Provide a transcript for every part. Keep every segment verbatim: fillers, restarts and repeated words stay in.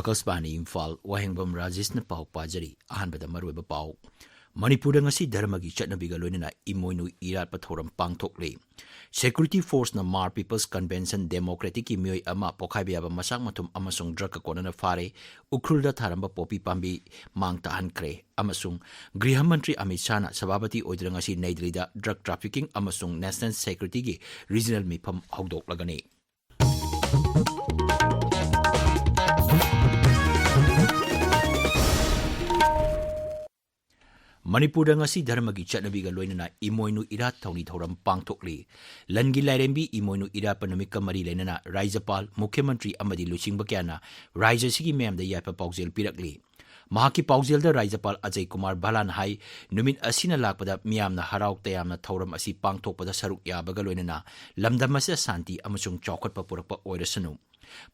ꯑꯀꯥꯁꯕꯥꯅꯤ ꯏꯝꯐꯥꯜ, ꯋꯥꯍꯦꯡꯕꯝ ꯔꯥꯖꯦꯁꯅ ꯄꯥꯎ ꯄꯥꯖꯔꯤ꯫ ꯑꯍꯥꯟꯕꯗ ꯃꯔꯨꯑꯣꯏꯕ ꯄꯥꯎ꯫ ꯃꯅꯤꯄꯨꯔꯗ ꯉꯁꯤ ꯙꯔꯃꯒꯤ ꯆꯠꯅꯕꯤꯒ ꯂꯣꯏꯅꯅ ꯏꯃꯣꯏꯅꯨ ꯏꯔꯥꯠꯄ ꯊꯧꯔꯝ ꯄꯥꯡꯊꯣꯛꯂꯤ꯫ Security Forceꯅ Hmar People's Convention Democraticꯀꯤ ꯃꯤꯑꯣꯏ ꯑꯃ ꯄꯣꯈꯥꯏꯕ ꯌꯥꯕ ꯃꯆꯥꯛ ꯃꯊꯨꯝ ꯑꯃꯁꯨꯡ drugꯀ ꯀꯣꯟꯅꯅ ꯐꯥꯔꯦ꯫ ꯎꯈ꯭ꯔꯨꯜꯗ ꯊꯥꯔꯝꯕ ꯄꯣꯄꯤ ꯄꯥꯝꯕꯤ ꯃꯥꯡ ꯇꯥꯍꯟꯈ꯭ꯔꯦ꯫ ꯑꯃꯁꯨꯡ ꯒ꯭ꯔꯤꯍ ꯃꯟꯇ꯭ꯔꯤ ꯑꯃꯤꯠ ꯁꯥꯍꯅ ꯁꯚꯥꯄꯇꯤ ꯑꯣꯏꯗꯨꯅ ꯉꯁꯤ ꯅꯩ ꯗꯦꯜꯂꯤꯗ drug trafficking ꯑꯃꯁꯨꯡ national securityꯒꯤ regional ꯃꯤꯐꯝ ꯍꯧꯗꯣꯛꯂꯒꯅꯤ꯫ ꯃꯅꯤꯄꯨꯔꯗ ꯉꯁꯤ ꯙꯔꯃꯒꯤ ꯆꯠꯅꯕꯤꯒ ꯂꯣꯏꯅꯅ ꯏꯃꯣꯏꯅꯨ ꯏꯔꯥꯠ ꯊꯧꯅꯤ ꯊꯧꯔꯝ ꯄꯥꯡꯊꯣꯛꯂꯤ꯫ ꯂꯟꯒꯤ ꯂꯥꯏꯔꯦꯝꯕꯤ ꯏꯃꯣꯏꯅꯨ ꯏꯔꯥꯠꯄ ꯅꯨꯃꯤꯠꯀ ꯃꯔꯤ ꯂꯩꯅꯅ ꯔꯥꯖ꯭ꯌꯄꯥꯜ, ꯃꯨꯈ꯭ꯌ ꯃꯟꯇ꯭ꯔꯤ ꯑꯃꯗꯤ ꯂꯨꯆꯤꯡꯕ ꯀꯌꯥꯅ ꯔꯥꯖ꯭ꯌ ꯑꯁꯤꯒꯤ ꯃꯤꯌꯥꯝꯗ ꯌꯥꯏꯐ ꯄꯥꯎꯖꯦꯜ ꯄꯤꯔꯛꯂꯤ꯫ ꯃꯍꯥꯛꯀꯤ ꯄꯥꯎꯖꯦꯜꯗ ꯔꯥꯖ꯭ꯌꯄꯥꯜ ꯑꯖꯌ ꯀꯨꯃꯥꯔ ꯚꯥꯂꯥꯅ ꯍꯥꯏ, ꯅꯨꯃꯤꯠ ꯑꯁꯤꯅ ꯂꯥꯛꯄꯗ ꯃꯤꯌꯥꯝꯅ ꯍꯔꯥꯎ ꯇꯌꯥꯝꯅ ꯊꯧꯔꯝ ꯑꯁꯤ ꯄꯥꯡꯊꯣꯛꯄꯗ ꯁꯔꯨꯛ ꯌꯥꯕꯒ ꯂꯣꯏꯅꯅ ꯂꯝꯗꯝ ꯑꯁꯤꯗ ꯁꯥꯟꯇꯤ ꯑꯃꯁꯨꯡ ꯆꯥꯎꯈꯠꯄ ꯄꯨꯔꯛꯄ ꯑꯣꯏꯔꯁꯅꯨ꯫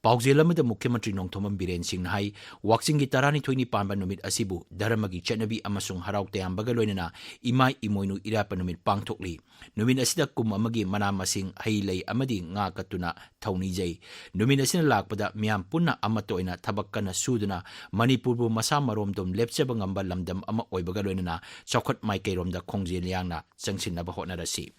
ꯄꯥꯎꯖꯦꯜ ꯑꯃꯗ ꯃꯨꯈ꯭ꯌ ꯃꯟꯇ꯭ꯔꯤ ꯅꯣꯡꯊꯣꯝꯕꯝ ꯕꯤꯔꯦꯟ ꯁꯤꯡꯅ ꯍꯥꯏ, ꯋꯥꯛꯆꯤꯡꯒꯤ ꯇꯔꯥꯅꯤꯊꯣꯏꯅꯤ ꯄꯥꯟꯕ ꯅꯨꯃꯤꯠ ꯑꯁꯤꯕꯨ ꯙꯔꯃꯒꯤ ꯆꯠꯅꯕꯤ ꯑꯃꯁꯨꯡ ꯍꯔꯥꯎ ꯇꯌꯥꯝꯕꯒ ꯂꯣꯏꯅꯅ ꯏꯃꯥ ꯏꯃꯣꯏꯅꯨ ꯏꯔꯥꯠꯄ ꯅꯨꯃꯤꯠ ꯄꯥꯡꯊꯣꯛꯂꯤ꯫ ꯅꯨꯃꯤꯠ ꯑꯁꯤꯗ ꯀꯨꯝ ꯑꯃꯒꯤ ꯃꯅꯥ ꯃꯁꯤꯡ, ꯍꯩ ꯂꯩ ꯑꯃꯗꯤ ꯉꯥ ꯀꯠꯇꯨꯅ ꯊꯧꯅꯤꯖꯩ꯫ ꯅꯨꯃꯤꯠ ꯑꯁꯤꯅ ꯂꯥꯛꯄꯗ ꯃꯤꯌꯥꯝ ꯄꯨꯟꯅ ꯑꯃꯠꯇ ꯑꯣꯏꯅ ꯊꯕꯛ ꯀꯟꯅ ꯁꯨꯗꯨꯅ ꯃꯅꯤꯄꯨꯔꯕꯨ ꯃꯁꯥ ꯃꯔꯣꯝꯗꯣꯝ ꯂꯦꯞꯆꯕ ꯉꯝꯕ ꯂꯝꯗꯝ ꯑꯃ ꯑꯣꯏꯕꯒ ꯂꯣꯏꯅꯅ ꯆꯥꯎꯈꯠ ꯃꯥꯏꯀꯩꯔꯣꯝꯗ ꯈꯣꯡꯖꯦꯜ ꯌꯥꯡꯅ ꯆꯪꯁꯤꯟꯅꯕ ꯍꯣꯠꯅꯔꯁꯤ꯫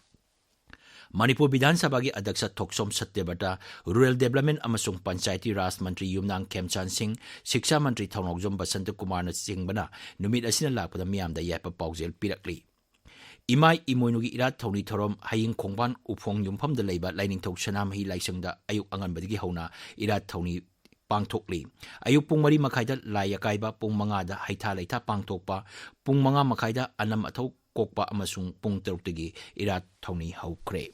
ꯃꯅꯤꯄꯨꯔ ꯕꯤꯙꯥꯟ ꯁꯚꯥꯒꯤ ꯑꯗ꯭ꯌꯛꯁ ꯊꯣꯛꯆꯣꯝ ꯁꯇ꯭ꯌꯕ꯭ꯔꯇ, Rural Development ꯑꯃꯁꯨꯡ ꯄꯟꯆꯥꯌꯇꯤ ꯔꯥꯖ ꯃꯟꯇ꯭ꯔꯤ ꯌꯨꯝꯅꯥꯝ ꯈꯦꯝꯆꯥꯟ ꯁꯤꯡ, ꯁꯤꯛꯁꯥ ꯃꯟꯇ꯭ꯔꯤ ꯊꯧꯅꯥꯎꯖꯝ ꯕꯁꯟꯇ ꯀꯨꯃꯥꯔꯅ ꯆꯤꯡꯕꯅ ꯅꯨꯃꯤꯠ ꯑꯁꯤꯅ ꯂꯥꯛꯄꯗ ꯃꯤꯌꯥꯝꯗ ꯌꯥꯏꯐ ꯄꯥꯎꯖꯦꯜ ꯄꯤꯔꯛꯂꯤ꯫ ꯏꯃꯥ ꯏꯃꯣꯏꯅꯨꯒꯤ ꯏꯔꯥꯠ ꯊꯧꯅꯤ ꯊꯧꯔꯝ ꯍꯌꯦꯡ ꯈꯣꯡꯕꯥꯟ ꯎꯐꯣꯡ ꯌꯨꯝꯐꯝꯗ ꯂꯩꯕ ꯂꯥꯏꯅꯤꯡꯊꯧ ꯁꯅꯥꯃꯍꯤ ꯂꯥꯏꯁꯪꯗ ꯑꯌꯨꯛ ꯑꯉꯟꯕꯗꯒꯤ ꯍꯧꯅ ꯏꯔꯥꯠ ꯊꯧꯅꯤ ꯄꯥꯡꯊꯣꯛꯂꯤ꯫ ꯑꯌꯨꯛ ꯄꯨꯡ ꯃꯔꯤ ꯃꯈꯥꯏꯗ ꯂꯥꯏ ꯑꯀꯥꯏꯕ, ꯄꯨꯡ ꯃꯉꯥꯗ ꯍꯩꯊꯥ ꯂꯩꯊꯥ ꯄꯥꯡꯊꯣꯛꯄ, ꯄꯨꯡ ꯃꯉꯥ ꯃꯈꯥꯏꯗ ꯑꯅꯝ ꯑꯊꯧ ꯀꯣꯛꯄ ꯑꯃꯁꯨꯡ ꯄꯨꯡ ꯇꯔꯨꯛꯇꯒꯤ ꯏꯔꯥꯠ ꯊꯧꯅꯤ ꯍꯧꯈ꯭ꯔꯦ꯫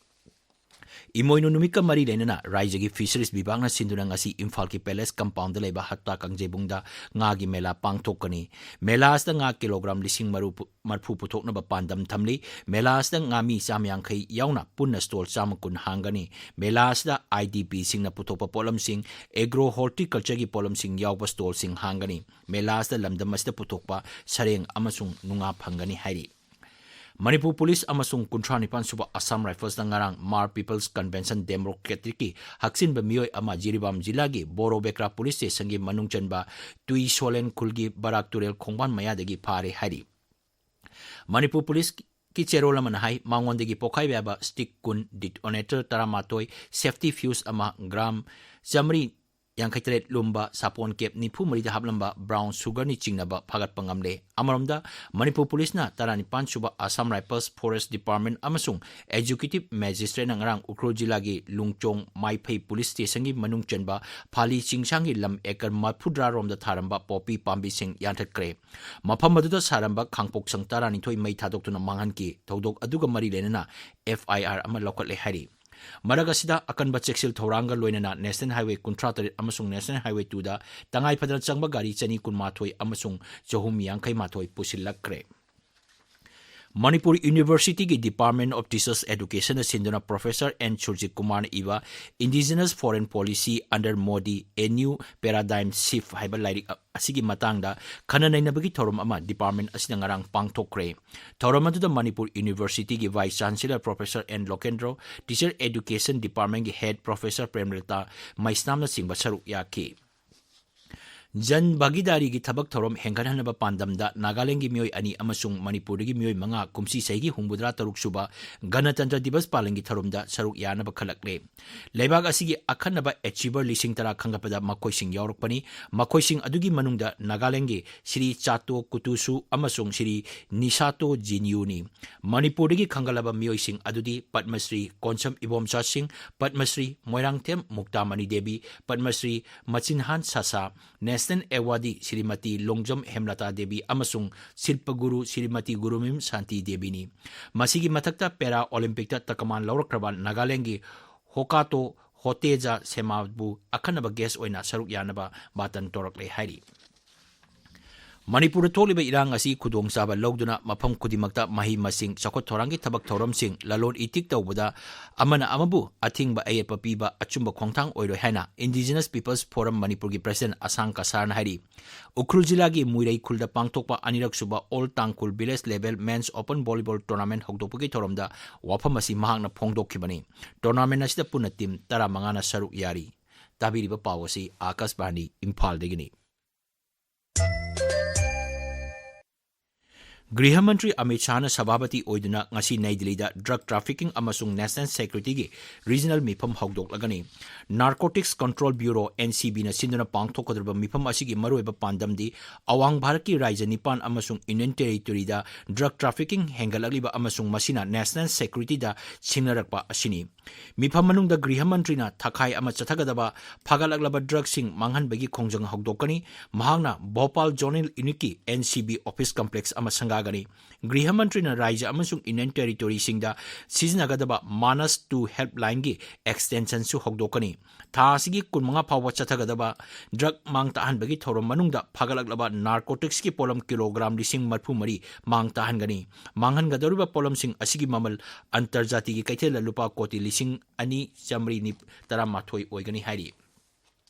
ꯏꯃꯣꯏꯅꯨ ꯅꯨꯃꯤꯠꯀ ꯃꯔꯤ ꯂꯩꯅꯅ ꯔꯥꯏꯖ꯭ꯌꯒꯤ Fisheries ꯕꯤꯚꯥꯒꯅ ꯁꯤꯟꯗꯨꯅ ꯉꯁꯤ ꯏꯝꯐꯥꯜꯒꯤ Palace Compoundꯗ ꯂꯩꯕ ꯍꯠꯇꯥ ꯀꯥꯡꯖꯩꯕꯨꯡꯗ ꯉꯥꯒꯤ ꯃꯦꯂꯥ ꯄꯥꯡꯊꯣꯛꯀꯅꯤ꯫ ꯃꯦꯂꯥ ꯑꯁꯤꯗ ꯉꯥ ꯀꯤꯂꯣꯒ꯭ꯔꯥꯝ ꯂꯤꯁꯤꯡ ꯃꯔꯐꯨ ꯄꯨꯊꯣꯛꯅꯕ ꯄꯥꯟꯗꯝ ꯊꯝꯂꯤ꯫ ꯃꯦꯂꯥ ꯑꯁꯤꯗ ꯉꯥꯃꯤ ꯆꯥꯝꯃ ꯌꯥꯡꯈꯩ ꯌꯥꯎꯅ ꯄꯨꯟꯅ stall ꯆꯥꯝꯃ ꯀꯨꯟ ꯍꯥꯡꯒꯅꯤ꯫ ꯃꯦꯂꯥ ꯑꯁꯤꯗ IDPꯁꯤꯡꯅ ꯄꯨꯊꯣꯛꯄ ꯄꯣꯠꯂꯝꯁꯤꯡ, Agro Horticultureꯒꯤ ꯄꯣꯠꯂꯝꯁꯤꯡ ꯌꯥꯎꯕ stallꯁꯤꯡ ꯍꯥꯡꯒꯅꯤ꯫ ꯃꯦꯂꯥ ꯑꯁꯤꯗ ꯂꯝꯗꯝ ꯑꯁꯤꯗ ꯄꯨꯊꯣꯛꯄ ꯁꯔꯦꯡ ꯑꯃꯁꯨꯡ ꯅꯨꯡꯉꯥ ꯐꯪꯒꯅꯤ ꯍꯥꯏꯔꯤ꯫ ꯃꯅꯤꯄꯨꯔ ꯄꯨꯂꯤꯁ ꯑꯃꯁꯨꯡ ꯀꯨꯟꯊ꯭ꯔꯥ ꯅꯤꯄꯥꯟ ꯁꯨꯕ ꯑꯁꯥꯝ ꯔꯥꯏꯐꯜꯁꯅ ꯉꯔꯥꯡ ꯃꯥꯔ ꯄꯤꯄꯜꯁ ꯀꯟꯚꯦꯟꯁꯟ ꯗꯦꯃꯣꯀ꯭ꯔꯦꯇꯤꯛꯀꯤ ꯍꯛꯆꯤꯟꯕ ꯃꯤꯑꯣꯏ ꯑꯃ ꯖꯤꯔꯤꯕꯥꯝ ꯖꯤꯂꯥꯒꯤ ꯕꯣꯔꯣꯕꯦꯀ꯭ꯔꯥ ꯄꯨꯂꯤꯁ ꯁ꯭ꯇꯦꯁꯟꯒꯤ ꯃꯅꯨꯡ ꯆꯟꯕ ꯇꯨꯏ ꯁꯣꯂꯦꯟ ꯈꯨꯜꯒꯤ ꯕꯔꯥꯛ ꯇꯨꯔꯦꯜ ꯈꯣꯡꯕꯥꯟ ꯃꯌꯥꯗꯒꯤ ꯐꯥꯔꯦ ꯍꯥꯏꯔꯤ꯫ ꯃꯅꯤꯄꯨꯔ ꯄꯨꯂꯤꯁꯀꯤ ꯆꯦꯔꯣꯜ ꯑꯃꯅ ꯍꯥꯏ, ꯃꯉꯣꯟꯗꯒꯤ ꯄꯣꯈꯥꯏꯕ ꯌꯥꯕ ꯁ꯭ꯇꯤꯛ ꯀꯨꯟ, ꯗꯤꯇꯣꯅꯦꯇꯔ ꯇꯔꯥꯃꯥꯊꯣꯏ, ꯁꯦꯐꯇꯤ ꯐ꯭ꯌꯨꯁ ꯑꯃ, ꯒ꯭ꯔꯥꯝ ꯆꯥꯃꯔꯤ ꯌꯥꯡꯈꯩꯇꯔꯦꯠ ꯂꯨꯝꯕ ꯁꯥꯄꯣꯟ ꯀꯦꯞ ꯅꯤꯐꯨ ꯃꯔꯤꯗ ꯍꯥꯞꯂꯝꯕ ꯕ꯭ꯔꯥꯎꯟ ꯁꯨꯒꯔꯅꯤ ꯆꯤꯡꯅꯕ ꯐꯥꯒꯠꯄ ꯉꯝꯂꯦ꯫ ꯑꯃꯔꯣꯝꯗ, ꯃꯅꯤꯄꯨꯔ ꯄꯨꯂꯤꯁꯅ ꯇꯔꯥꯅꯤꯄꯥꯟ ꯁꯨꯕ ꯑꯁꯥꯝ ꯔꯥꯏꯐꯜꯁ ꯐꯣꯔꯦꯁ ꯗꯤꯄꯥꯔꯠꯃꯦꯟ ꯑꯃꯁꯨꯡ ꯑꯦꯛꯖꯤꯀ꯭ꯌꯨꯇꯤꯚ ꯃꯦꯖꯤꯁꯇ꯭ꯔꯦꯠꯅ ꯉꯔꯥꯡ ꯎꯈ꯭ꯔꯨꯜ ꯖꯤꯂꯥꯒꯤ ꯂꯨꯡꯆꯣꯡ ꯃꯥꯏꯐꯩ ꯄꯨꯂꯤꯁ ꯁ꯭ꯇꯦꯁꯟꯒꯤ ꯃꯅꯨꯡ ꯆꯟꯕ ꯐꯥꯂꯤ ꯆꯤꯡꯁꯥꯡꯒꯤ ꯂꯝ ꯑꯦꯀꯔ ꯃꯔꯐꯨꯇꯔꯥ ꯔꯣꯝꯗ ꯊꯥꯔꯝꯕ ꯄꯣꯄꯤ ꯄꯥꯝꯕꯤꯁꯤꯡ ꯌꯥꯟꯊꯠꯈ꯭ꯔꯦ꯫ ꯃꯐꯝ ꯑꯗꯨꯗ ꯁꯥꯔꯝꯕ ꯈꯥꯡꯄꯣꯛꯁꯪ ꯇꯔꯥꯅꯤꯊꯣꯏ ꯃꯩ ꯊꯥꯗꯣꯛꯇꯨꯅ ꯃꯥꯡꯍꯟꯈꯤ꯫ ꯊꯧꯗꯣꯛ ꯑꯗꯨꯒ ꯃꯔꯤ ꯂꯩꯅꯅ ꯑꯦꯐ ꯑꯥꯏ ꯑꯥꯔ ꯑꯃ ꯂꯧꯈꯠꯂꯦ ꯍꯥꯏꯔꯤ꯫ ꯃꯔꯛ ꯑꯁꯤꯗ, ꯑꯀꯟꯕ ꯆꯦꯛꯁꯤꯜ ꯊꯧꯔꯥꯡꯒ ꯂꯣꯏꯅꯅ ꯅꯦꯁꯅꯦꯜ ꯍꯥꯏꯋꯦ ꯀꯨꯟꯊ꯭ꯔꯥ ꯇꯔꯦꯠ ꯑꯃꯁꯨꯡ ꯅꯦꯁꯅꯦꯜ ꯍꯥꯏꯋꯦ ꯇꯨꯗ ꯇꯉꯥꯏ ꯐꯗꯅ ꯆꯪꯕ ꯒꯥꯔꯤ ꯆꯅꯤ ꯀꯨꯟꯃꯥꯊꯣꯏ ꯑꯃꯁꯨꯡ ꯆꯍꯨꯝ ꯌꯥꯡꯈꯩ ꯃꯥꯊꯣꯏ ꯄꯨꯁꯤꯜꯂꯛꯈ꯭ꯔꯦ꯫ ꯃꯅꯤꯄꯨꯔ ꯌꯨꯅꯤꯚꯔꯁꯤꯇꯤꯒꯤ Department of Teachers Educationꯅ ꯁꯤꯟꯗꯨꯅ ꯄ꯭ꯔꯣꯐꯦꯁꯔ ꯑꯦꯟ ꯁꯨꯔꯖꯤꯠ ꯀꯨꯃꯥꯔꯅ ꯏꯕ Indigenous Foreign Policy Under Modi, A New Paradigm Shift ꯍꯥꯏꯕ ꯂꯥꯏꯔꯤꯛ ꯑꯁꯤꯒꯤ ꯃꯇꯥꯡꯗ ꯈꯟꯅ ꯅꯩꯅꯕꯒꯤ ꯊꯧꯔꯝ ꯑꯃ ꯗꯤꯄꯥꯔꯠꯃꯦꯟ ꯑꯁꯤꯅ ꯉꯔꯥꯡ ꯄꯥꯡꯊꯣꯛꯈ꯭ꯔꯦ꯫ ꯊꯧꯔꯝ ꯑꯗꯨꯗ ꯃꯅꯤꯄꯨꯔ ꯌꯨꯅꯤꯚꯔꯁꯤꯇꯤꯒꯤ vice chancellor professor N Lokendro, teacher education ꯗꯤꯄꯥꯔꯠꯃꯦꯟꯒꯤ ꯍꯦꯗ ꯄ꯭ꯔꯣꯐꯦꯁꯔ ꯄ꯭ꯔꯦꯝꯂꯇꯥ ꯃꯩꯁꯅꯥꯝꯅꯆꯤꯡꯕ ꯁꯔꯨꯛ ꯌꯥꯈꯤ꯫ ꯖꯟ ꯚꯥꯒꯤꯗꯥꯔꯤꯒꯤ ꯊꯕꯛ ꯊꯧꯔꯝ ꯍꯦꯟꯒꯠꯍꯟꯅꯕ ꯄꯥꯟꯗꯝꯗ ꯅꯥꯒꯥꯂꯦꯟꯒꯤ ꯃꯤꯑꯣꯏ ꯑꯅꯤ ꯑꯃꯁꯨꯡ ꯃꯅꯤꯄꯨꯔꯗꯒꯤ ꯃꯤꯑꯣꯏ ꯃꯉꯥ ꯀꯨꯝꯁꯤ ꯆꯍꯤꯒꯤ ꯍꯨꯝꯐꯨꯇꯔꯥ ꯇꯔꯨꯛ ꯁꯨꯕ ꯒꯅꯇꯟꯇ꯭ꯔ ꯗꯤꯕꯁ ꯄꯥꯂꯟꯒꯤ ꯊꯧꯔꯝꯗ ꯁꯔꯨꯛ ꯌꯥꯅꯕ ꯈꯜꯂꯛꯂꯦ꯫ ꯂꯩꯕꯥꯛ ꯑꯁꯤꯒꯤ ꯑꯈꯟꯅꯕ ꯑꯦꯆꯤꯚꯔ ꯂꯤꯁꯤꯡ ꯇꯔꯥ ꯈꯟꯒꯠꯄꯗ ꯃꯈꯣꯏꯁꯤꯡ ꯌꯥꯎꯔꯛꯄꯅꯤ꯫ ꯃꯈꯣꯏꯁꯤꯡ ꯑꯗꯨꯒꯤ ꯃꯅꯨꯡꯗ ꯅꯥꯒꯥꯂꯦꯟꯒꯤ ꯁ꯭ꯔꯤ ꯆꯥꯇꯣ ꯀꯨꯇꯨꯁꯨ ꯑꯃꯁꯨꯡ ꯁ꯭ꯔꯤ ꯅꯤꯁꯥꯇꯣ ꯖꯤꯅꯤꯌꯨꯅꯤ꯫ ꯃꯅꯤꯄꯨꯔꯗꯒꯤ ꯈꯟꯒꯠꯂꯕ ꯃꯤꯑꯣꯏꯁꯤꯡ ꯑꯗꯨꯗꯤ ꯄꯗꯃꯁ꯭ꯔꯤ ꯀꯣꯟꯁꯝ ꯏꯕꯣꯝꯆꯥ ꯁꯤꯡ, ꯄꯗꯃꯁ꯭ꯔꯤ ꯃꯣꯏꯔꯥꯡꯊꯦꯝ ꯃꯨꯛꯇꯥꯃꯅꯤ ꯗꯦꯕꯤ, ꯄꯗꯃꯁ꯭ꯔꯤ ꯃꯆꯤꯟꯍꯥꯟ ꯁꯥꯁꯥ, ꯅꯦꯁꯅꯦꯜ ꯑꯦꯋꯥꯔꯗꯤ ꯁ꯭ꯔꯤꯃꯇꯤ ꯂꯣꯡꯖꯝ ꯍꯦꯝꯂꯇꯥ ꯗꯦꯕꯤ ꯑꯃꯁꯨꯡ ꯁꯤꯜꯄꯒꯨꯔꯨ ꯁ꯭ꯔꯤꯃꯇꯤ ꯒꯨꯔꯨꯃꯌꯨꯝ ꯁꯥꯟꯇꯤ ꯗꯦꯕꯤꯅꯤ꯫ ꯃꯁꯤꯒꯤ ꯃꯊꯛꯇ ꯄꯦꯔꯥ ꯑꯣꯂꯤꯝꯄꯤꯛꯇ ꯇꯀꯃꯥꯟ ꯂꯧꯔꯛꯈ꯭ꯔꯕ ꯅꯥꯒꯥꯂꯦꯟꯒꯤ ꯍꯣꯀꯥꯇꯣ ꯍꯣꯇꯦꯖꯥ ꯁꯦꯃꯥꯕꯨ ꯑꯈꯟꯅꯕ ꯒꯦꯁ ꯑꯣꯏꯅ ꯁꯔꯨꯛ ꯌꯥꯅꯕ ꯕꯥꯇꯟ ꯇꯧꯔꯛꯂꯦ ꯍꯥꯏꯔꯤ꯫ ꯃꯅꯤꯄꯨꯔꯗ ꯊꯣꯛꯂꯤꯕ ꯏꯔꯥꯡ ꯑꯁꯤ ꯈꯨꯗꯣꯡꯆꯥꯕ ꯂꯧꯗꯨꯅ ꯃꯐꯝ ꯈꯨꯗꯤꯡꯃꯛꯇ ꯃꯍꯩ ꯃꯁꯤꯡ, ꯆꯥꯎꯈꯠ ꯊꯧꯔꯥꯡꯒꯤ ꯊꯕꯛ ꯊꯧꯔꯝꯁꯤꯡ, ꯂꯂꯣꯟ ꯏꯇꯤꯛ ꯇꯧꯕꯗ ꯑꯃꯅ ꯑꯃꯕꯨ ꯑꯊꯤꯡꯕ ꯑꯌꯦꯠꯄ ꯄꯤꯕ ꯑꯆꯨꯝꯕ ꯈꯣꯡꯊꯥꯡ ꯑꯣꯏꯔꯣꯏ ꯍꯥꯏꯅ Indigenous People's Forum ꯃꯅꯤꯄꯨꯔꯒꯤ president ꯑꯁꯥꯡ ꯀꯁꯥꯔꯅ ꯍꯥꯏꯔꯤ꯫ ꯎꯈ꯭ꯔꯨꯜ ꯖꯤꯂꯥꯒꯤ ꯃꯨꯏꯔꯩ ꯈꯨꯜꯗ ꯄꯥꯡꯊꯣꯛꯄ ꯑꯅꯤꯔꯛ ꯁꯨꯕ All Tangkhul Village Level Men's Open Volleyball Tournament ꯍꯧꯗꯣꯛꯄꯒꯤ ꯊꯧꯔꯝꯗ ꯋꯥꯐꯝ ꯑꯁꯤ ꯃꯍꯥꯛꯅ ꯐꯣꯡꯗꯣꯛꯈꯤꯕꯅꯤ꯫ Tournament ꯑꯁꯤꯗ ꯄꯨꯟꯅ team ꯇꯔꯥꯃꯉꯥꯅ ꯁꯔꯨꯛ ꯌꯥꯔꯤ꯫ ꯇꯥꯕꯤꯔꯤꯕ ꯄꯥꯎ ꯑꯁꯤ ꯑꯀꯥꯁꯕꯥꯅꯤ ꯏꯝꯐꯥꯜꯗꯒꯤꯅꯤ꯫ ꯒ꯭ꯔꯤꯍ ꯃꯟꯇ꯭ꯔꯤ ꯑꯃꯤꯠ ꯁꯥꯍꯅ ꯁꯚꯥꯄꯇꯤ ꯑꯣꯏꯗꯨꯅ ꯉꯁꯤ ꯅꯩ ꯗꯤꯜꯂꯤꯗ drug trafficking ꯑꯃꯁꯨꯡ national security ꯒꯤ regional ꯃꯤꯐꯝ ꯍꯧꯗꯣꯛꯂꯒꯅꯤ꯫ Narcotics Control Bureau, N C B ꯅ ꯁꯤꯟꯗꯨꯅ ꯄꯥꯡꯊꯣꯛꯀꯗꯧꯔꯤꯕ ꯃꯤꯐꯝ ꯑꯁꯤꯒꯤ ꯃꯔꯨꯑꯣꯏꯕ ꯄꯥꯟꯗꯝꯗꯤ ꯑꯋꯥꯡ ꯚꯥꯔꯠꯀꯤ ꯔꯥꯖ꯭ꯌ ꯅꯤꯄꯥꯟ ꯑꯃꯁꯨꯡ Union Territory ꯗ drug trafficking ꯍꯦꯟꯒꯠꯂꯛꯂꯤꯕ ꯑꯃꯁꯨꯡ ꯃꯁꯤꯅ national security ꯗ ꯁꯤꯡꯅꯔꯛꯄ ꯑꯁꯤꯅꯤ꯫ ꯃꯤꯐꯝ ꯃꯅꯨꯡꯗ ꯒ꯭ꯔꯤꯍ ꯃꯟꯇ꯭ꯔꯤꯅ ꯊꯈꯥꯏ ꯑꯃ ꯆꯠꯊꯒꯗꯕ ꯐꯒꯠꯂꯛꯂꯕ drug ꯁꯤꯡ ꯃꯥꯡꯍꯟꯕꯒꯤ ꯈꯣꯡꯖꯪ ꯍꯧꯗꯣꯛꯀꯅꯤ꯫ ꯃꯍꯥꯛꯅ ꯚꯣꯄꯥꯜ zonal unit ꯀꯤ N C B office complex ꯑꯃ ꯁꯪꯒꯥꯒꯅꯤ꯫ ꯒ꯭ꯔꯤꯍ ꯃꯟꯇ꯭ꯔꯤꯅ ꯔꯥꯖ꯭ꯌ ꯑꯃꯁꯨꯡ Union Territory ꯁꯤꯡꯗ ꯁꯤꯖꯤꯟꯅꯒꯗꯕ Manas two helpline ꯒꯤ extension ꯁꯨ ꯍꯧꯗꯣꯛꯀꯅꯤ꯫ ꯊꯥ ꯑꯁꯤꯒꯤ ꯀꯨꯟꯃꯉꯥ ꯐꯥꯎꯕ ꯆꯠꯊꯒꯗꯕ drug ꯃꯥꯡ ꯇꯥꯛꯍꯟꯕꯒꯤ ꯊꯧꯔꯝ ꯃꯅꯨꯡꯗ ꯐꯒꯠꯂꯛꯂꯕ narcotics ꯀꯤ ꯄꯣꯠꯂꯝ kilogram ꯂꯤꯁꯤꯡ ꯃꯔꯤꯐꯨ ꯃꯔꯤ ꯃꯥꯡ ꯇꯥꯛꯍꯟꯒꯅꯤ꯫ ꯃꯥꯡꯍꯟꯒꯗꯧꯔꯤꯕ ꯄꯣꯠꯂꯝꯁꯤꯡ ꯑꯁꯤꯒꯤ ꯃꯃꯜ ꯑꯟꯇꯔꯖꯥꯇꯤꯒꯤ ꯀꯩꯊꯦꯜꯗ ꯂꯨꯄꯥ ꯀꯣꯇꯤ ꯂꯤꯁꯤꯡ ꯑꯅꯤ ꯆꯥꯃꯔꯤ ꯇꯔꯥꯃꯥꯊꯣꯏ ꯑꯣꯏꯒꯅꯤ ꯍꯥꯏꯔꯤ꯫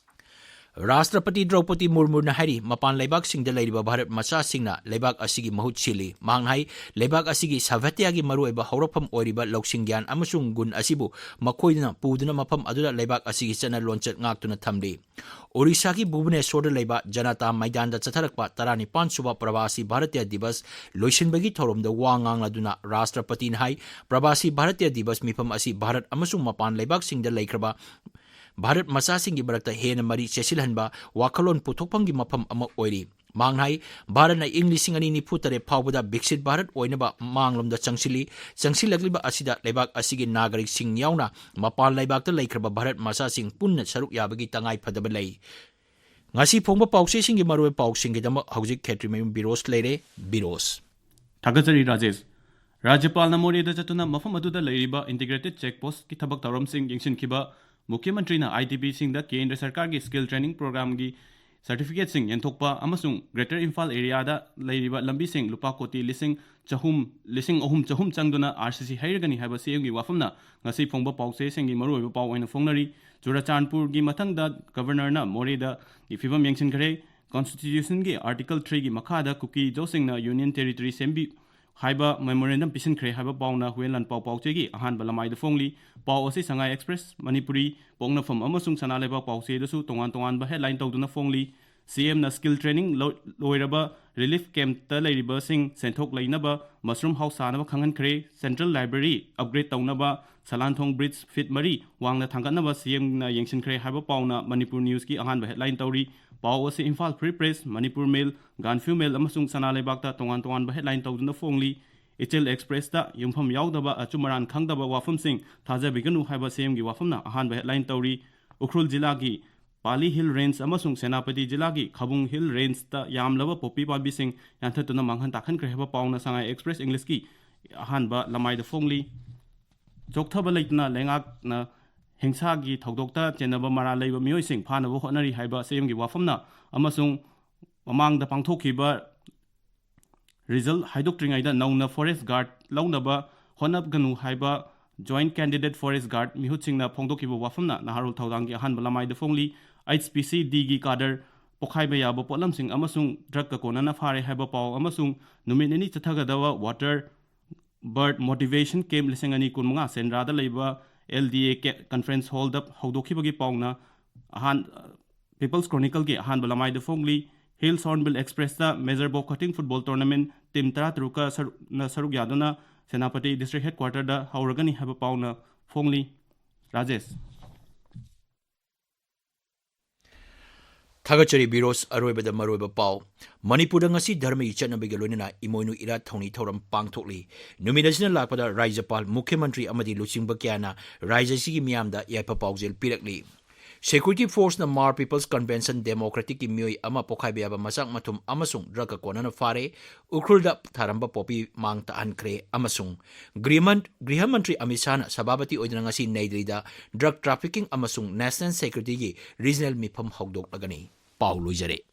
ꯔꯥꯁꯇ꯭ꯔꯄꯇꯤ ꯗ꯭ꯔꯧꯄꯗꯤ ꯃꯨꯔꯃꯨꯅ ꯍꯥꯏꯔꯤ, ꯃꯄꯥꯟ ꯂꯩꯕꯥꯛꯁꯤꯡꯗ ꯂꯩꯔꯤꯕ ꯚꯥꯔꯠ ꯃꯆꯥꯁꯤꯡꯅ ꯂꯩꯕꯥꯛ ꯑꯁꯤꯒꯤ ꯃꯍꯨꯠ ꯁꯤꯜꯂꯤ꯫ ꯃꯍꯥꯛꯅ ꯍꯥꯏ, ꯂꯩꯕꯥꯛ ꯑꯁꯤꯒꯤ ꯁꯥꯚ꯭ꯌꯇꯥꯒꯤ ꯃꯔꯨꯑꯣꯏꯕ ꯍꯧꯔꯛꯐꯝ ꯑꯣꯏꯔꯤꯕ ꯂꯧꯁꯤꯡ, ꯒ꯭ꯌꯥꯟ ꯑꯃꯁꯨꯡ ꯒꯨꯟ ꯑꯁꯤꯕꯨ ꯃꯈꯣꯏꯗꯨꯅ ꯄꯨꯗꯨꯅ ꯃꯐꯝ ꯑꯗꯨꯗ ꯂꯩꯕꯥꯛ ꯑꯁꯤꯒꯤ ꯆꯠꯅ ꯂꯣꯟꯆꯠ ꯉꯥꯛꯇꯨꯅ ꯊꯝꯂꯤ꯫ ꯑꯣꯔꯤꯁꯥꯒꯤ ꯚꯨꯕꯅꯦꯁꯣꯔꯗ ꯂꯩꯕ ꯖꯅꯇꯥ ꯃꯩꯗꯥꯟꯗ ꯆꯠꯊꯔꯛꯄ ꯇꯔꯥꯅꯤꯄꯥꯟ ꯁꯨꯕ ꯄ꯭ꯔꯕꯥꯁꯤ ꯚꯥꯔꯇꯤꯌꯥ ꯗꯤꯕꯁ ꯂꯣꯏꯁꯤꯟꯕꯒꯤ ꯊꯧꯔꯝꯗ ꯋꯥ ꯉꯥꯡꯂꯗꯨꯅ ꯔꯥꯁꯇ꯭ꯔꯄꯇꯤꯅ ꯍꯥꯏ, ꯄ꯭ꯔꯕꯥꯁꯤ ꯚꯥꯔꯇꯤꯌꯥ ꯗꯤꯕꯁ ꯃꯤꯐꯝ ꯑꯁꯤ ꯚꯥꯔꯠ ꯑꯃꯁꯨꯡ ꯃꯄꯥꯟ ꯂꯩꯕꯥꯛꯁꯤꯡꯗ ꯂꯩꯈ꯭ꯔꯕ ꯚꯥꯔꯠ ꯃꯆꯥꯁꯤꯡꯒꯤ ꯃꯔꯛꯇ ꯍꯦꯟꯅ ꯃꯔꯤ ꯆꯦꯠꯁꯤꯜꯍꯟꯕ ꯋꯥꯈꯜꯂꯣꯟ ꯄꯨꯊꯣꯛꯐꯝꯒꯤ ꯃꯐꯝ ꯑꯃ ꯑꯣꯏꯔꯤ꯫ ꯃꯍꯥꯛꯅ ꯍꯥꯏ, ꯚꯥꯔꯠꯅ ꯏꯪ ꯂꯤꯁꯤꯡ ꯑꯅꯤ ꯅꯤꯐꯨ ꯇꯔꯦꯠ ꯐꯥꯎꯕꯗ ꯕꯤꯛꯁꯤꯠ ꯚꯥꯔꯠ ꯑꯣꯏꯅꯕ ꯃꯥꯡꯂꯣꯝꯗ ꯆꯪꯁꯤꯜꯂꯤ꯫ ꯆꯪꯁꯤꯜꯂꯛꯂꯤꯕ ꯑꯁꯤꯗ ꯂꯩꯕꯥꯛ ꯑꯁꯤꯒꯤ ꯅꯥꯒꯔꯤꯛꯁꯤꯡ ꯌꯥꯎꯅ ꯃꯄꯥꯟ ꯂꯩꯕꯥꯛꯇ ꯂꯩꯈ꯭ꯔꯕ ꯚꯥꯔꯠ ꯃꯆꯥꯁꯤꯡ ꯄꯨꯟꯅ ꯁꯔꯨꯛ ꯌꯥꯕꯒꯤ ꯇꯉꯥꯏ ꯐꯗꯕ ꯂꯩ꯫ ꯉꯁꯤ ꯐꯣꯡꯕ ꯄꯥꯎꯆꯦꯁꯤꯡꯒꯤ ꯃꯔꯨꯑꯣꯏꯕ ꯄꯥꯎꯁꯤꯡꯒꯤꯗꯃꯛ ꯍꯧꯖꯤꯛ ꯈꯦꯇ꯭ꯔꯤꯃꯌꯨꯝ ꯕꯤꯔꯣꯁ ꯂꯩꯔꯦ꯫ ꯕꯤꯔꯣꯁ꯫ ꯊꯥꯒꯠꯆꯔꯤ ꯔꯥꯖꯦꯁ꯫ ꯔꯥꯖ꯭ꯌꯄꯥꯜꯅ ꯃꯣꯔꯦꯗ ꯆꯠꯇꯨꯅ ꯃꯐꯝ ꯑꯗꯨꯗ ꯂꯩꯔꯤꯕ integrated check post ꯀꯤ ꯊꯕꯛ ꯊꯧꯔꯝꯁꯤꯡ ꯌꯦꯡꯁꯤꯟꯈꯤꯕ꯫ ꯃꯨꯈ꯭ꯌ ꯃꯟꯇ꯭ꯔꯤꯅ I D P ꯁꯤꯡꯗ ꯀꯦꯟꯗ꯭ꯔ ꯁꯔꯀꯥꯔꯒꯤ skill training program ꯒꯤ ꯁꯔꯇꯤꯐꯤꯀꯦꯠꯁꯤꯡ ꯌꯦꯟꯊꯣꯛꯄ ꯑꯃꯁꯨꯡ ꯒ꯭ꯔꯦꯇꯔ ꯏꯝꯐꯥꯜ ꯑꯦꯔꯤꯌꯥꯗ ꯂꯩꯔꯤꯕ ꯂꯝꯕꯤꯁꯤꯡ ꯂꯨꯄꯥ ꯀꯣꯇꯤ ꯂꯤꯁꯤꯡ ꯆꯍꯨꯝ, ꯂꯤꯁꯤꯡ ꯑꯍꯨꯝ ꯆꯍꯨꯝ ꯆꯪꯗꯨꯅ ꯑꯥꯔ ꯁꯤ ꯁꯤ ꯍꯩꯔꯒꯅꯤ ꯍꯥꯏꯕ ꯁꯤ ꯑꯦꯝꯒꯤ ꯋꯥꯐꯝꯅ ꯉꯁꯤ ꯐꯣꯡꯕ ꯄꯥꯎꯆꯦꯁꯤꯡꯒꯤ ꯃꯔꯨꯑꯣꯏꯕ ꯄꯥꯎ ꯑꯣꯏꯅ ꯐꯣꯡꯅꯔꯤ꯫ ꯆꯨꯔꯆꯥꯟꯄꯨꯔꯒꯤ ꯃꯊꯪꯗ ꯒꯕꯔꯅꯔꯅ ꯃꯣꯔꯦꯗꯒꯤ ꯐꯤꯕꯝ ꯌꯦꯡꯁꯤꯟꯈ꯭ꯔꯦ꯫ ꯀꯣꯟꯁꯇꯤꯇ꯭ꯌꯨꯁꯟꯒꯤ ꯑꯥꯔꯇꯤꯀꯜ ꯊ꯭ꯔꯤꯒꯤ ꯃꯈꯥꯗ ꯀꯨꯀꯤ ꯖꯣꯁꯤꯡꯅ ꯌꯨꯅꯤꯌꯟ ꯇꯦꯔꯤꯇꯣꯔꯤ ꯁꯦꯝꯕꯤ ꯍꯥꯏꯕ ꯃꯦꯃꯣꯔꯦꯟꯗꯝ ꯄꯤꯁꯤꯟꯈ꯭ꯔꯦ ꯍꯥꯏꯕ ꯄꯥꯎꯅ ꯍꯨꯌꯦꯟ ꯂꯥꯟꯄꯥꯎ ꯄꯥꯎꯆꯦꯒꯤ ꯑꯍꯥꯟꯕ ꯂꯃꯥꯏꯗ ꯐꯣꯡꯂꯤ꯫ ꯄꯥꯎ ꯑꯁꯤ ꯁꯉꯥꯏ ꯑꯦꯛꯁꯄ꯭ꯔꯦꯁ, ꯃꯅꯤꯄꯨꯔꯤ, ꯄꯣꯛꯅꯐꯝ ꯑꯃꯁꯨꯡ ꯁꯅꯥ ꯂꯩꯕꯥꯛ ꯄꯥꯎꯆꯦꯗꯁꯨ ꯇꯣꯉꯥꯟ ꯇꯣꯉꯥꯟꯕ ꯍꯦꯗꯂꯥꯏꯟ ꯇꯧꯗꯨꯅ ꯐꯣꯡꯂꯤ꯫ ꯁꯤ ꯑꯦꯝꯅ ꯁ꯭ꯀꯤꯜ ꯇ꯭ꯔꯦꯅꯤꯡ ꯂꯣ-, ꯂꯣꯏꯔꯕ ꯔꯤꯂꯤꯐ ꯀꯦꯝꯞꯇ ꯂꯩꯔꯤꯕꯁꯤꯡ ꯁꯦꯟꯊꯣꯛ ꯂꯩꯅꯕ ꯃꯁꯔꯨꯝ ꯍꯥꯎꯁ ꯁꯥꯅꯕ ꯈꯪꯍꯟꯈ꯭ꯔꯦ꯫ ꯁꯦꯟꯇ꯭ꯔꯦꯜ ꯂꯥꯏꯕ꯭ꯔꯦꯔꯤ ꯑꯞꯒ꯭ꯔꯦꯗ ꯇꯧꯅꯕ ꯁꯂꯥꯟꯊꯣꯡ ꯕ꯭ꯔꯤꯖ ꯐꯤꯠ ꯃꯔꯤ ꯋꯥꯡꯅ ꯊꯥꯡꯒꯠꯅꯕ ꯁꯤ ꯑꯦꯝꯅ ꯌꯦꯡꯁꯤꯟꯈ꯭ꯔꯦ ꯍꯥꯏꯕ ꯄꯥꯎꯅ ꯃꯅꯤꯄꯨꯔ ꯅ꯭ꯌꯨꯁꯀꯤ ꯑꯍꯥꯟꯕ ꯍꯦꯗꯂꯥꯏꯟ ꯇꯧꯔꯤ꯫ ꯄꯥꯎ ꯑꯁꯤ ꯏꯝꯐꯥꯜ ꯐ꯭ꯔꯤ ꯄ꯭ꯔꯦꯁ, ꯃꯅꯤꯄꯨꯔ ꯃꯦꯜ, ꯒꯥꯟꯐ꯭ꯌꯨ ꯃꯦꯜ ꯑꯃꯁꯨꯡ ꯁꯅꯥ ꯂꯩꯕꯥꯛꯇ ꯇꯣꯉꯥꯟ ꯇꯣꯉꯥꯟꯕ ꯍꯦꯗꯂꯥꯏꯟ ꯇꯧꯗꯨꯅ ꯐꯣꯡꯂꯤ꯫ ꯏꯆꯤꯜ ꯑꯦꯛꯁꯄ꯭ꯔꯦꯁꯇ ꯌꯨꯝꯐꯝ ꯌꯥꯎꯗꯕ ꯑꯆꯨꯝ ꯑꯔꯥꯟ ꯈꯪꯗꯕ ꯋꯥꯐꯝꯁꯤꯡ ꯊꯥꯖꯕꯤꯒꯅꯨ ꯍꯥꯏꯕ ꯁꯤ ꯑꯦꯝꯒꯤ ꯋꯥꯐꯝꯅ ꯑꯍꯥꯟꯕ ꯍꯦꯗꯂꯥꯏꯟ ꯇꯧꯔꯤ꯫ ꯎꯈ꯭ꯔꯨꯜ ꯖꯤꯂꯥꯒꯤ ꯄꯥꯂꯤ ꯍꯤꯜ ꯔꯦꯟꯖ ꯑꯃꯁꯨꯡ ꯁꯦꯅꯥꯄꯇꯤ ꯖꯤꯂꯥꯒꯤ ꯈꯕꯨꯡ ꯍꯤꯜ ꯔꯦꯟꯖꯇ ꯌꯥꯝꯂꯕ ꯄꯣꯄꯤ ꯄꯥꯝꯕꯤꯁꯤꯡ ꯌꯥꯟꯊꯠꯇꯨꯅ ꯃꯥꯡꯍꯟ ꯇꯥꯛꯍꯟꯈ꯭ꯔꯦ ꯍꯥꯏꯕ ꯄꯥꯎꯅ ꯁꯉꯥꯏ ꯑꯦꯛꯁꯄ꯭ꯔꯦꯁ ꯏꯪꯂꯤꯁꯀꯤ ꯑꯍꯥꯟꯕ ꯂꯃꯥꯏꯗ ꯐꯣꯡꯂꯤ꯫ ꯆꯣꯛꯊꯕ ꯂꯩꯇꯅ ꯂꯩꯉꯥꯛꯅ ꯍꯤꯡꯁꯥꯒꯤ ꯊꯧꯗꯣꯛꯇ ꯆꯦꯟꯅꯕ ꯃꯔꯥꯜ ꯂꯩꯕ ꯃꯤꯑꯣꯏꯁꯤꯡ ꯐꯥꯅꯕ ꯍꯣꯠꯅꯔꯤ ꯍꯥꯏꯕ ꯁꯤ ꯑꯦꯝꯒꯤ ꯋꯥꯐꯝꯅ ꯑꯃꯁꯨꯡ ꯃꯃꯥꯡꯗ ꯄꯥꯡꯊꯣꯛꯈꯤꯕ ꯔꯤꯖꯜ ꯍꯥꯏꯗꯣꯛꯇ꯭ꯔꯤꯉꯩꯗ ꯅꯧꯅ ꯐꯣꯔꯦꯁ ꯒꯥꯔꯗ ꯂꯧꯅꯕ ꯍꯣꯠꯅꯒꯅꯨ ꯍꯥꯏꯕ ꯖꯣꯏꯟꯠ ꯀꯦꯟꯗꯤꯗꯦꯠ ꯐꯣꯔꯦꯁ ꯒꯥꯔꯗ ꯃꯤꯍꯨꯠꯁꯤꯡꯅ ꯐꯣꯡꯗꯣꯛꯈꯤꯕ ꯋꯥꯐꯝꯅ ꯅꯍꯥꯔꯣꯜ ꯊꯧꯗꯥꯡꯒꯤ ꯑꯍꯥꯟꯕ ꯂꯃꯥꯏꯗ ꯐꯣꯡꯂꯤ꯫ ꯑꯩꯆ ꯄꯤ ꯁꯤ ꯗꯤꯒꯤ ꯀꯥꯗꯔ ꯄꯣꯈꯥꯏꯕ ꯌꯥꯕ ꯄꯣꯠꯂꯝꯁꯤꯡ ꯑꯃꯁꯨꯡ ꯗ꯭ꯔꯒꯀ ꯀꯣꯟꯅꯅ ꯐꯥꯔꯦ ꯍꯥꯏꯕ ꯄꯥꯎ ꯑꯃꯁꯨꯡ ꯅꯨꯃꯤꯠ ꯅꯤꯅꯤ ꯆꯠꯊꯒꯗꯕ ꯋꯥꯇꯔ ꯕꯔꯗ ꯃꯣꯇꯤꯚꯦꯁꯟ ꯀꯦꯝꯞ ꯂꯤꯁꯤꯡ ꯑꯅꯤ ꯀꯨꯟꯃꯉꯥ ꯁꯦꯟꯗ꯭ꯔꯥꯗ ꯂꯩꯕ L D A K-, conference ꯍꯣꯜꯗ ꯍꯧꯗꯣꯛꯈꯤꯕꯒꯤ ꯄꯥꯎꯅ ꯑꯍꯥꯟ-, ꯄꯤꯄꯜꯁ ꯀ꯭ꯔꯣꯅꯤꯀꯜꯒꯤ ꯑꯍꯥꯟꯕ ꯂꯃꯥꯏꯗ ꯐꯣꯡꯂꯤ꯫ ꯍꯤꯜꯁ ꯍꯣꯔꯟꯕꯤꯜ ꯑꯦꯛꯁꯄ꯭ꯔꯦꯁꯇ major Bob Khathing football tournament team ꯇꯔꯥꯇꯔꯨꯛꯀ ꯁꯔꯨꯛ-, ꯅ ꯁꯔꯨꯛ ꯌꯥꯗꯨꯅ ꯁꯦꯅꯥꯄꯇꯤ ꯗꯤꯁꯇ꯭ꯔꯤꯛ ꯍꯦꯗꯀ꯭ꯋꯥꯇꯔꯗ ꯍꯧꯔꯒꯅꯤ ꯍꯥꯏꯕ ꯄꯥꯎꯅ ꯐꯣꯡꯂꯤ꯫ ꯔꯥꯖꯦꯁ꯫ ꯊꯥꯒꯠꯆꯔꯤ ꯕꯤꯔꯣꯁ꯫ ꯑꯔꯣꯏꯕꯗ ꯃꯔꯨꯑꯣꯏꯕ ꯄꯥꯎ꯫ ꯃꯅꯤꯄꯨꯔꯗ ꯉꯁꯤ ꯙꯔꯃꯒꯤ ꯆꯠꯅꯕꯤꯒ ꯂꯣꯏꯅꯅ ꯏꯃꯣꯏꯅꯨ ꯏꯔꯥꯠ ꯊꯧꯅꯤ ꯊꯧꯔꯝ ꯄꯥꯡꯊꯣꯛꯂꯤ꯫ ꯅꯨꯃꯤꯠ ꯑꯁꯤꯅ ꯂꯥꯛꯄꯗ ꯔꯥꯖ꯭ꯌꯄꯥꯜ, ꯃꯨꯈ꯭ꯌ ꯃꯟꯇ꯭ꯔꯤ ꯑꯃꯗꯤ ꯂꯨꯆꯤꯡꯕ ꯀꯌꯥꯅ ꯔꯥꯖ꯭ꯌ ꯑꯁꯤꯒꯤ ꯃꯤꯌꯥꯝꯗ ꯌꯥꯏꯐ ꯄꯥꯎꯖꯦꯜ ꯄꯤꯔꯛꯂꯤ꯫ ꯁꯦꯀ꯭ꯌꯨꯔꯤꯇꯤ ꯐꯣꯔꯁꯅ ꯃꯥꯔ ꯄꯤꯄꯜꯁ ꯀꯟꯚꯦꯟꯁꯟ ꯗꯦꯃꯣꯀ꯭ꯔꯦꯇꯤꯛꯀꯤ ꯃꯤꯑꯣꯏ ꯑꯃ ꯄꯣꯈꯥꯏꯕ ꯌꯥꯕ ꯃꯆꯥꯛ ꯃꯊꯨꯝ ꯑꯃꯁꯨꯡ ꯗ꯭ꯔꯒꯀ ꯀꯣꯟꯅꯅ ꯐꯥꯔꯦ꯫ ꯎꯈ꯭ꯔꯨꯜꯗ ꯊꯥꯔꯝꯕ ꯄꯣꯄꯤ ꯃꯥꯡ ꯇꯥꯛꯍꯟꯈ꯭ꯔꯦ꯫ ꯑꯃꯁꯨꯡ ꯒ꯭ꯔꯤꯍꯃꯟ-, ꯒ꯭ꯔꯤꯍ ꯃꯟꯇ꯭ꯔꯤ ꯑꯃꯤꯠ ꯁꯥꯍꯅ ꯁꯚꯥꯄꯇꯤ ꯑꯣꯏꯗꯨꯅ ꯉꯁꯤ ꯅꯩ ꯗꯦꯜꯂꯤꯗ ꯗ꯭ꯔꯒ ꯇ꯭ꯔꯥꯐꯤꯀꯤꯡ ꯑꯃꯁꯨꯡ ꯅꯦꯁꯅꯦꯜ ꯁꯦꯀ꯭ꯌꯨꯔꯤꯇꯤꯒꯤ ꯔꯤꯖꯅꯦꯜ ꯃꯤꯐꯝ ꯍꯧꯗꯣꯛꯂꯒꯅꯤ꯫ ꯄꯥꯎ ꯂꯣꯏꯖꯔꯦ꯫